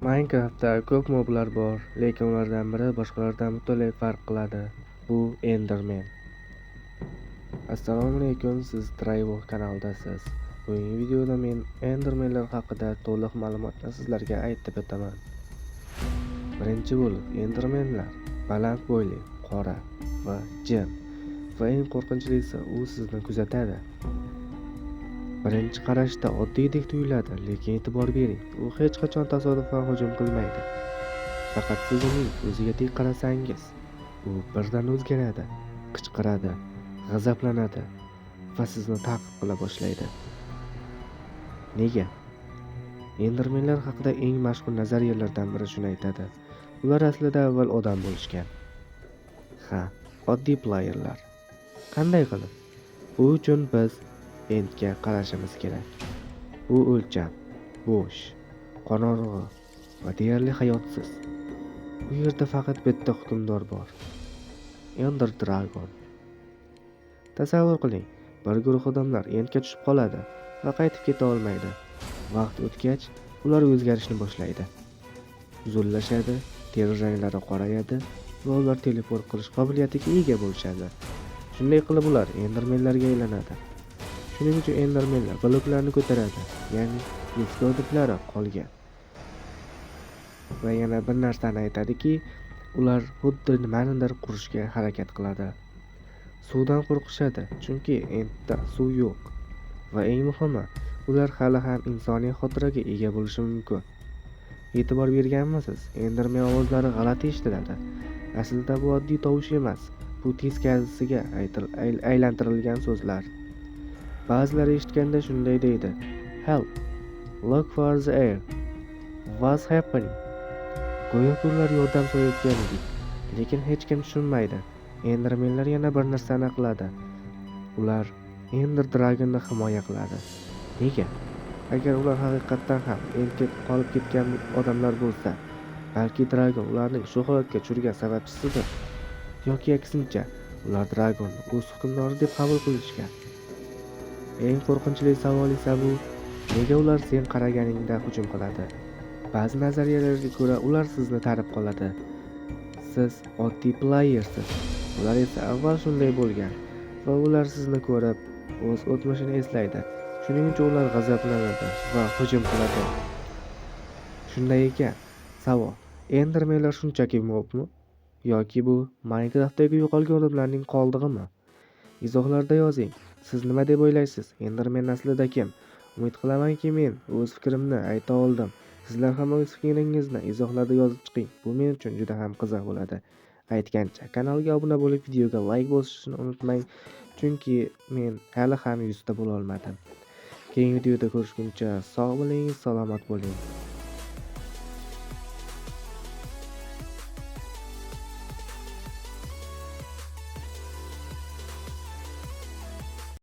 Minecraftda ko'p moblar bor, lekin ulardan biri boshqalardan butunlay farq qiladi. Bu Enderman. Assalomu alaykum, siz Trayvo kanalidasiz. Bugungi videoda men Endermanlar haqida to'liq ma'lumotni sizlarga aytib o'taman. Birinchi bo'lib, Endermanlar baland bo'yli, qora va jin. Va eng qo'rqinchlisi, u sizni kuzatadi. Birinchi qarashda oddiydek tuyuladi, lekin e'tibor bering, u hech qachon tasodifan hujum qilmaydi. Faqat siz uning ko'ziga tik qarasangiz, u birdan o'zgaradi, qichqiradi, g'azablanadi va sizni ta'qib qila boshlaydi. Nega? Endermenlar haqida eng mashhur nazariyalardan biri shuni aytadi. Ular aslida avval odam bo'lishgan. Ha, oddiy playerlar. Qanday qilib? Bu uchun biz Endga qarashimiz kerak. Bu o'lcham, bo'sh, qorong'i va deyarli hayotsiz. U yerda faqat bitta hukmdor bor. Ender Dragon. Tasavvur qiling, bir guruh odamlar Endga tushib qoladi va qaytib keta olmaydi. Vaqt o'tgach, ular o'zgarishni boshlaydi. Uzunlashadi, teri ranglari qorayadi va ular teleport qilish qobiliyatiga ega bo'lishadi. Shunday qilib ular Endermenlarga aylanadi. Shuning uchun Endermenlar bloklarni ko'taradi, ya'ni eski odatlari qolgan. Va yana bir narsani aytadiki, ular xuddi nimanidir qurishga harakat qiladi. Suvdan qo'rqishadi, chunki Endda suv yo'q. Va eng muhimi, ular hali ham insoniy xotiraga ega bo'lishi mumkin. E'tibor berganmisiz? Enderman ovozlari g'alati eshitiladi. Aslida bu oddiy tovush emas, bu teskarisiga aylantirilgan so'zlar. Ba'zilari eshitganda shunday deydi: "Help! Look for the air. What's happening?" Go'yoki ular yordam so'rayotgandek, lekin hech kim tushunmaydi. Endermenlar yana bir narsani qiladi. Ular Ender Dragonni himoya qiladi. Nega? Agar ular haqiqatdan ham Endga qolib ketgan odamlar bo'lsa, balki Dragon ularning shu holatga tushirgan sababchisidir. Yoki aksincha, ular Dragonni o'z hukmdori deb qabul qilishgan. Eng qo'rqinchli savol esa bu: nega ular sen qaraganingda hujum qiladi? Ba'zi nazariyalarga ko'ra, ular sizni tanib qoladi. Siz oddiy playersiz. Ular esa avval shunday bo'lgan va ular sizni ko'rib, o'z o'tmishini eslaydi. Shuning uchun ular g'azablanadi va hujum qiladi. Shunday ekan, savol: Endermenlar shunchaki mobmi yoki bu Minecraftdagi yo'qolgan odamlarning qoldig'imi? Izohlarda yozing. Siz nima deb o'ylaysiz? Enderman aslida kim? Umid qilamanki, men o'z fikrimni ayta oldim. Sizlar ham o'z fikringizni izohlarda yozib chiqing. Bu men uchun juda ham qiziq bo'ladi. Aytgancha, kanalga obuna bo'lib, videoga layk bosishni unutmang, chunki men hali ham 100 ta bo'la olmadim. Keyingi videoda ko'rishguncha sog' bo'ling, salomat bo'ling.